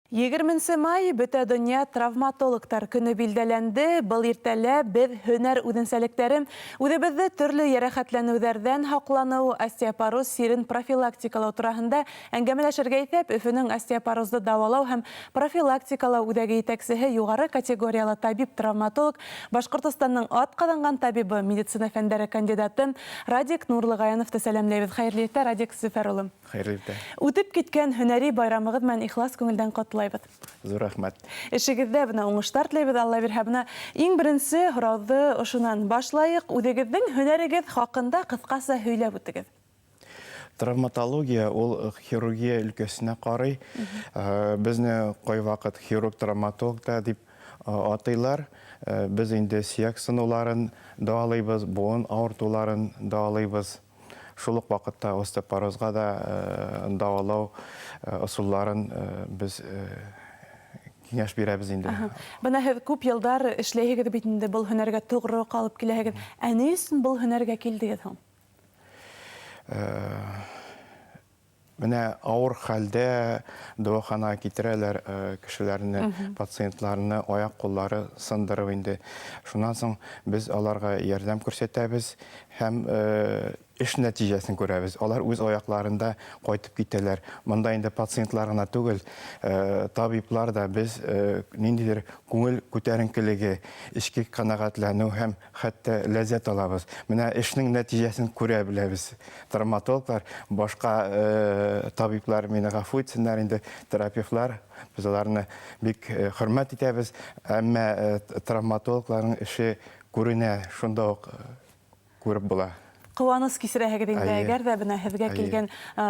20 май Бөтә донъя травматологтар көнө билдәләнде. Был иртәлә беҙ һөнәр үҙенсәлектәрен, үҙебеҙҙе төрлө йәрәхәтләнеүҙәрҙән һаҡланыу, остеопороз сирен профилактикалау тураһында әңгәмәләшергә иҫәп. Өфөнөң остеопорозды дауалау һәм профилактикалау үҙәге етәксеһе, юғары категориялы табиб-травматолог, Башҡортостандың атҡаҙанған табибы, медицина фәндәре кандидаты Радик Нурлығаяновты сәләмләйбеҙ. Хәйерле иртә, Радик Зөфәр улы! Хәйерле иртә. Үтеп киткән һөнәри байрамығыҙ менән ихлас күңелдән ҡотлайбыҙ. Ҙур рәхмәт. Эшегеҙҙә бына уңыштар теләйбеҙ, Алла бирһә. Бына иң беренсе һорауҙы ошонан башлайыҡ. Үҙегеҙҙең һөнәрегеҙ хаҡында ҡыҫҡаса һөйләп үтегеҙ. Травматология ул хирургия өлкәсенә карый. Безне кайвакыт хирург-травматолог та дип атыйлар. Без инде сөяк сынуларын дәвалыйбыз, буын авыртуларын дәвалыйбыз. Шул ук вакытта остеопорозга да дәвалау ысулларын без киңәш бирәбез инде. Бына һеҙ күп йылдар эшләйһегеҙ бит инде, был һөнәргә тоғро ҡалып киләһегеҙ. Ә ни өсөн был һөнәргә килдегеҙ һуң? Менә авыр хәлдә дәваханага китерәләр кешеләрне, пациентларны аяк-куллары сындырып инде. Шуннан соң без аларга ярдәм күрсәтәбез һәм эш нәтиҗәсен күрәбез. Алар үз аякларында кайтып китәләр. Монда инде пациентлар гына түгел, табиблар да без ниндидер күңел күтәренкелеге, эчке канәгатьләнү һәм Хәтта ләззәт алабыз. Менә эшнең нәтиҗәсен күрә беләбез. Травматологлар, башка табиблар мине гафу итсеннәр инде, терапевтлар, без аларны бик хөрмәт итәбез. Әмма травматологларның эше күренә, шунда ук күреп була. Ҡыуаныс кисерәһегеҙ инде, әгәр ҙә бына һеҙгә килгән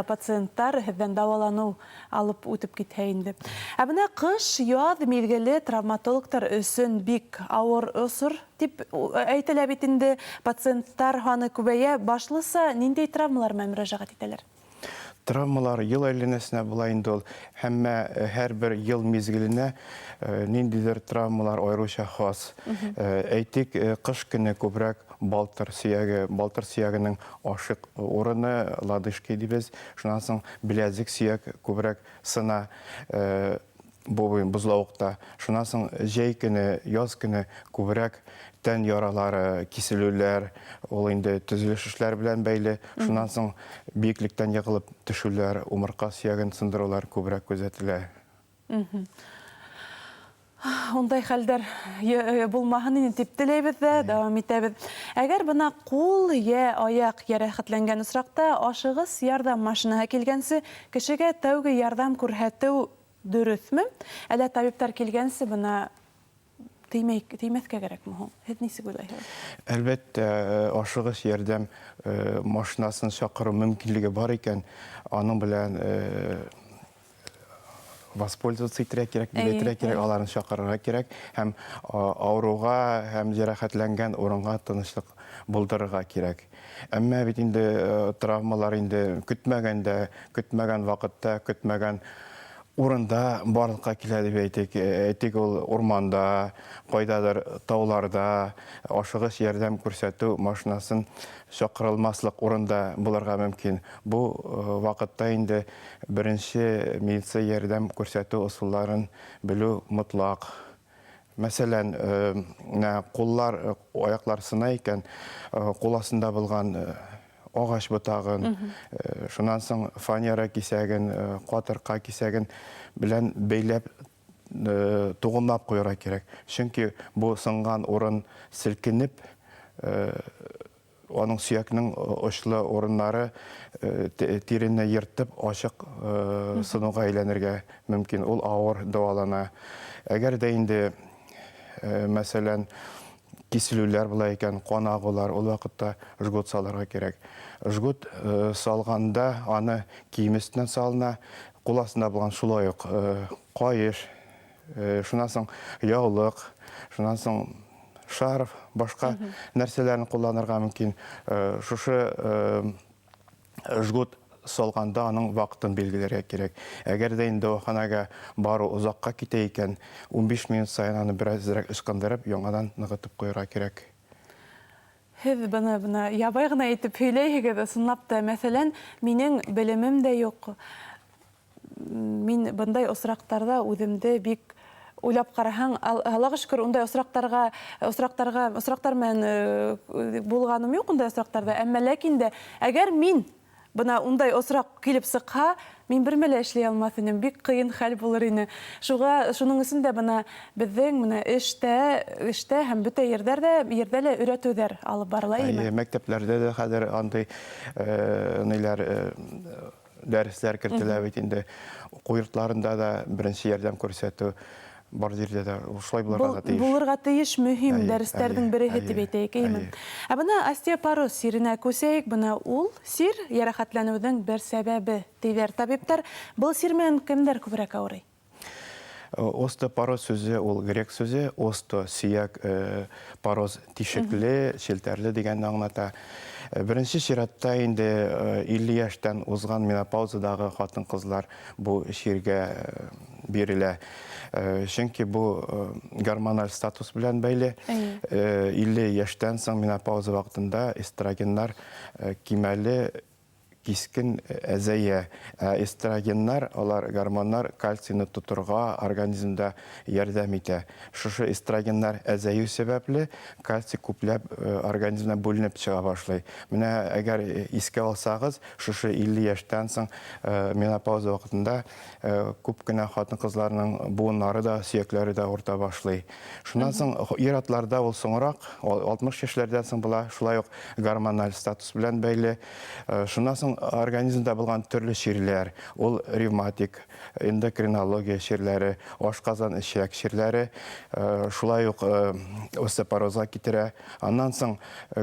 пациенттар һеҙҙән дауаланыу алып үтеп китһә инде. Ә бына кыш, яҙ миҙгеле травматологтар өсөн бик авыр осор дип әйтелә бит инде. Пациенттар һаны күбәйә. Башлыса ниндәй травмалар менән мөрәжәғәт итәләр? Травмалар ел әйләнәсенә була инде ул. Әмма һәрбер ел мизгеленә ниндидер травмалар аеруча хас. Әйтик, кыш көне күбрәк балтыр сөяге, балтыр сөягенең ашык Урыны лодыжки дибез. Шуннан соң беләзек сөяк күбрәк сына бу бозлавыкта. Шуннан соң җәй көне, яз көне күбрәк тән яралары, киселүләр, ул инде төзелеш эшләре белән бәйле. Шуннан соң биеклектән егылып төшүләр, умыртка сөяген сындырулар күбрәк күзәтелә. Ундай хәлдәр булмаһын инде дип теләйбез дә, дәвам итәбез. Әгәр бына кул йә аяк йәрәхәтләнгән очракта ашыгыс ярдәм машинаһы килгәнче кешегә тәүге ярдәм күрһәтү дөресме? Әллә табибтар килгәнче бына теймәй, теймәҫкә кәрәкме һуң? Һеҙ нисек уйлайһығыҙ? Әлбәттә, ашыгыс ярдәм машинасын чакыру мөмкинлеге бар икән, аның белән воспользоваться итергә кирәк, билетергә кирәк, аларны чакырырга кирәк һәм авыруга һәм җәрәхәтләнгән урынга тынычлык булдырырга кирәк. Әмма бит инде травмалар инде көтмәгәндә, көтмәгән вакытта, көтмәгән урында барлыкка килә дип әйтик. Әйтик, ул урманда, кайдадыр тауларда ашыгыч ярдәм күрсәтү машинасын чакырылмаслык урында булырга мөмкин. Бу вакытта инде Беренче медицина ярдәм күрсәтү ысулларын белү мотлак. Мәсәлән, менә куллар, аяклар сына икән, кул астында булган агач ботагын, шуннан соң фанера кисәген, катырка кисәген белән бәйләп тугымлап куярга кирәк. Чөнки бу сынган урын селкенеп, Аның сөякнең очлы урыннары тирене ертып, ачык сынуга әйләнергә мөмкин. Ул авыр дәвалана. Әгәр дә инде, мәсәлән, киселүләр була икән, кан агулар, ул вакытта жгут салырга кирәк. Жгут салганда аны кием өстеннән салына, кул астында булган шулай ук каеш, шуннан соң яулык, шуннан соң шарф, башка нәрсәләрне кулланырга мөмкин. Шушы жгут салганда аның вакытын билгеләргә кирәк. Әгәр дә инде дәваханәгә бару озакка китә икән, 15 минут саен аны беразрак ычкындырып, яңадан ныгытып куярга кирәк. Һеҙ быны бына ябай ғына итеп һөйләйһегеҙ, ысынлап та, мәҫәлән, минең белемем дә юҡ. Мин бындай осраҡтарҙа үҙемде бик уйлап ҡараһаң, Аллаға шөкөр, ундай осраҡтарға, осраҡтарға, осраҡтар менән булғаным юҡ ундай осраҡтарҙа. Әммә ләкин дә, әгәр мин бына ундай осраҡ килеп сыҡһа, мин бер мәлә эшләй алмаҫ инем, бик ҡыйын хәл булыр ине. Шуға, шуның өсөн дә бына беҙҙең менә эштә, эштә һәм бөтә ерҙәрҙә, ерҙә лә өйрәтеүҙәр алып барыла, эйеме? Әйе, мәктәпләрҙә дә хәҙер андый ниләр дәресләр кертелә бит инде. Уку йортларында да беренче ярдәм күрсәтү бар җирдә дә шулай булырга да тиеш. Булырга тиеш мөһим дәресләрнең береһе дип әйтәйек, әйеме? Ә бына остеопороз сиренә күсәйек, бына ул сир йәрәхәтләнүҙең бер сәбәбе, тиҙәр табиптар. Был сир менән кемдәр күберәк ауырый? Остеопороз сүзе ул грек сүзе, осто сөяк, пороз тишекле, челтәрле дигәнне аңлата. Беренче чиратта инде 50 яшьтән узган менопаузадагы хатын-кызлар бу чиргә бирелә. Чөнки бу гормональ статус белән бәйле. 50 яшьтән соң менопауза вакытында эстрогеннар кимәле кискен әзәя. Ә эстрогеннар, алар гормоннар кальцийны тотырга организмда ярдәм итә. Шушы эстрогеннар әзәю сәбәпле, кальций күпләп организмнан бүленеп чыга башлый. Менә әгәр искә алсагыз, шушы 50 яшьтән соң менопауза вакытында күп кенә хатын-кызларның буыннары да, сөякләре дә авырта башлый. Шуннан соң ир-атларда ул соңрак, 60 яшьләрдән соң була, шулай ук гормональ статус белән бәйле. Шуннан соң организмда булган төрле чирләр, ул ревматик, эндокринология чирләре, ашказан-эчәк чирләре, шулай ук остеопорозга китерә. Аннан соң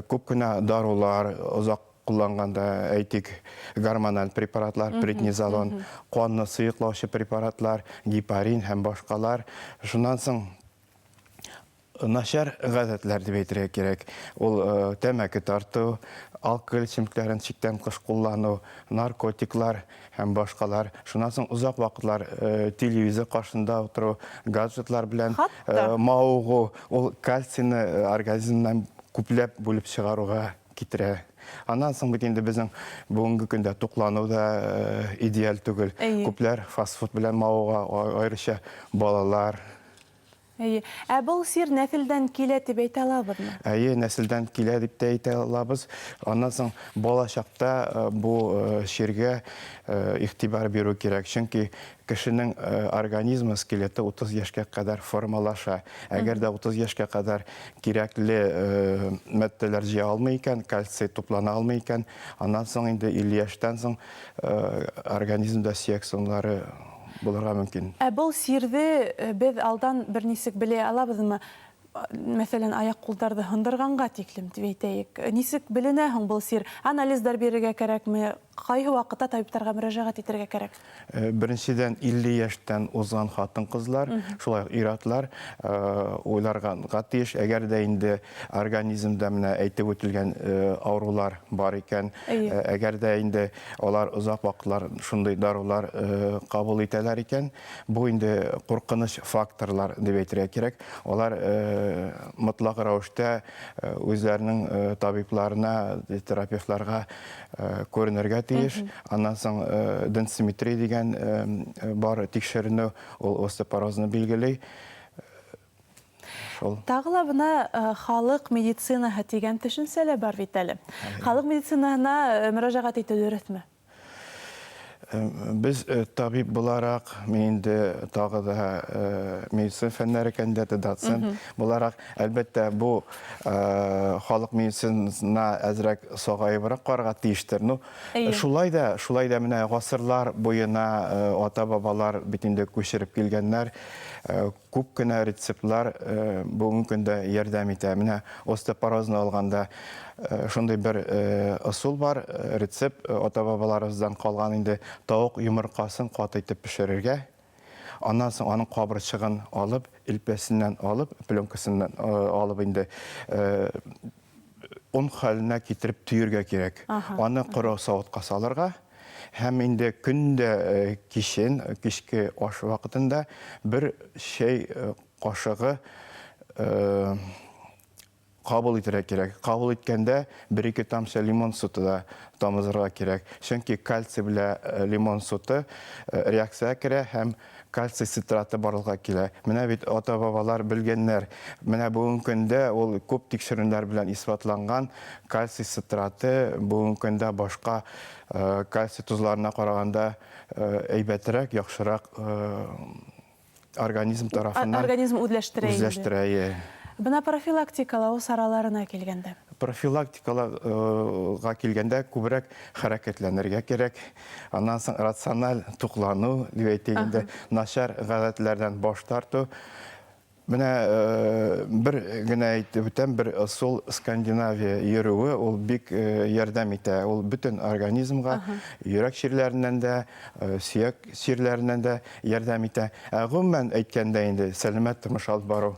күп кенә дарулар озак кулланганда, әйтик, гормональ препаратлар, преднизолон, канны сыеклаучы препаратлар, гепарин һәм башкалар. Шуннан соң начар гадәтләр дип әйтергә кирәк. Ул тәмәке тарту, алкоголь эчемлекләрен чиктән тыш куллану, наркотиклар һәм башкалар. Шуннан соң озак вакытлар телевизор каршында утыру, гаджетлар белән мавыгу, ул кальцийны организмнан күпләп бүлеп чыгаруга китерә. Аннан соң бит инде безнең бүгенге көндә туклану да идеаль түгел. Күпләр фастфуд белән мавыга, аеруча балалар. Әйе. Ә был сир нәселдән килә дип әйтә алабызмы? Әйе, нәселдән килә дип тә әйтә алабыз. Аннан соң бала чакта бу чиргә игътибар бирү кирәк. Чөнки кешенең организмы, скелеты 30 яшькә кадәр формалаша. Әгәр дә 30 яшькә кадәр кирәкле матдәләр җыя алмый икән, кальций туплана алмый икән, аннан соң инде 50 яшьтән соң организмда сөяк сынлары булырга мөмкин. Ә был сирҙе беҙ алдан бер нисек белә алабыҙмы? Мәҫәлән, аяҡ-ҡулдарҙы һындырғанға тиклем, тип әйтәйек. Нисек беленә һуң был сир? Анализдар бирергә кәрәкме? Ҡайһы ваҡытта табиптарға мөрәжәғәт итергә кәрәк? Беренседән, 50 яшьтән узган хатын-кызлар, шулай ук ир-атлар уйларга тиеш. Әгәр дә инде организмда менә әйтеп үтелгән авырулар бар икән, әгәр дә инде Алар озак вакытлар шундый дарулар кабул итәләр икән, бу инде куркыныч факторлар дип әйтергә кирәк. Алар мотлак рәвештә үзләренең табибларына, терапевтларга күренергә тиеш. Аннан соң денсиметрия дигән бар тикшеренү, ул остеопорозны билгели. Шул. Тагы ла бына халык медицинаһы тигән төшенсә лә бар бит әле. Халык медицинаһына мөрәҗәгать итү дөресме? Без табиб буларак, мин инде тагы да медицина фәннәре кандидаты, доцент буларак, әлбәттә, бу халык медицинасына әзрәк сагаебрак карарга тиештер. Ну, шулай да, шулай да менә гасырлар буена ата-бабалар бит инде күчереп килгәннәр. Күп кенә рецептлар бүгенге көндә ярдәм итә. Менә остеопорозны алганда шундый бер ысул бар, рецепт ата-бабаларыбыздан калган инде, тавык йомыркасын каты итеп пешерергә, аннан соң аның кабырчыгын алып, элпәсеннән алып, пленкасыннан алып инде он хәленә китереп төергә кирәк. Аны коры савытка салырга һәм инде көн дә кичен, кичке аш вакытында бер чәй кашыгы Кабул итергә кирәк. Кабул иткәндә бер-ике тамчы лимон суты да тамызырга кирәк. Чөнки кальций белән лимон суты реакциягә керә һәм кальций цитраты барлыкка килә. Менә бит ата-бабалар белгәннәр. Менә бүгенге көндә ул күп тикшеренүләр белән исбатланган, кальций цитраты бүгенге көндә башка кальций тозларына караганда әйбәтрәк, яхшырак организм тарафыннан организм үзләштерә инде. Үзләштерә, әйе. Бына профилактикалау сараларына килгәндә. Профилактикалауга килгәндә, күбрәк хәрәкәтләнергә кирәк. Аннан соң рациональ туклану, дип әйтик инде, начар гадәтләрдән баш тарту. Менә бер генә әйтеп үтәм, бер ысул Скандинавия йөрүе, ул бик ярдәм итә. Ул бөтен организмга, йөрәк чирләреннән дә, сөяк чирләреннән дә ярдәм итә. Ә гомумән әйткәндә инде, сәламәт тормыш алып бару.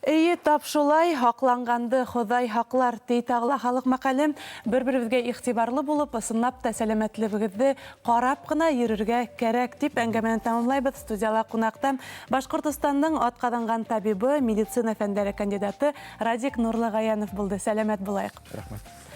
Эйе, тап шулай, һакланганды Ходай һаклар, ти тагыла халык мәкале. Бер-беребезгә игътибарлы булып, ысынлап та сәламәтлегебезне карап кына йөрергә кәрәк, дип әңгәмәне тәмамлайбыз. Студияла кунакта Башкортостанның атказанган табибы, медицина фәннәре кандидаты Радик Нурлыгаянов булды. Сәламәт булайык. Рәхмәт.